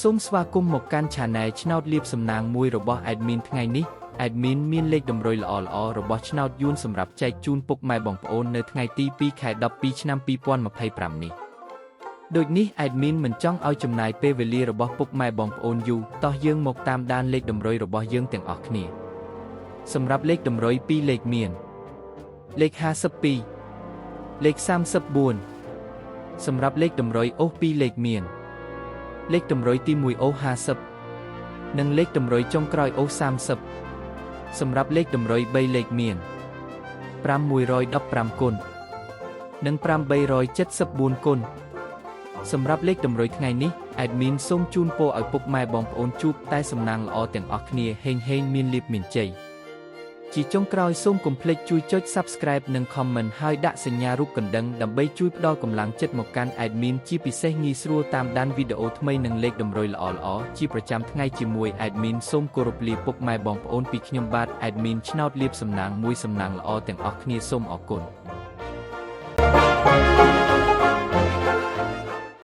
សូមស្វាគមន៍មកកាន់ Channel ឆ្នោតលៀបសំណាងមួយរបស់ Admin ថ្ងៃនេះ Admin មានលេខតម្រុយល្អៗរបស់ឆ្នោតយួនសម្រាប់ចែកជូនពុកម៉ែបងប្អូននៅថ្ងៃទី2ខែ12ឆ្នាំ2025នេះដូចនេះ Admin មិនចង់ឲ្យចំណាយពេលវេលារបស់ពុកម៉ែបងប្អូនយូរតោះយើងមកតាមដានលេខតម្រុយរបស់យើងទាំងអស់គ្នាសម្រាប់លេខតម្រុយ2លេខមានលេខ52លេខ34សម្រាប់លេខតម្រុយអូស2លេខមានលេខតម្រុយទី1អូស50និងលេខតម្រុយចុងក្រោយអូស30សម្រាប់លេខតម្រុយ3លេខមាន5115គុណនិង8374គុណសម្រាប់លេខតម្រុយថ្ងៃនេះ admin សូមជូនពរឲ្យពុកម៉ែបងប្អូនជួបតែសំណាងល្អទាំងអស់គ្នាហេងហេងមានលាភមានជ័យជាចុងក្រោយសូមកុំភ្លេចជួយចុច Subscribe និង Comment ហើយដាក់សញ្ញារូបកណ្ដឹងដើម្បីជួយផ្ដល់កម្លាំងចិត្តមកកាន់ admin ជាពិសេសងាយស្រួលតាមដានវីដេអូថ្មីនិងលេខតម្រុយល្អៗជាប្រចាំថ្ងៃជាមួយ admin សូមគោរពលាពុកម៉ែបងប្អូនពីខ្ញុំបាទ admin ឆ្នោតលៀបសំណាងមួយសំណាងល្អទាំងអស់គ្នាសូមអរគុណ។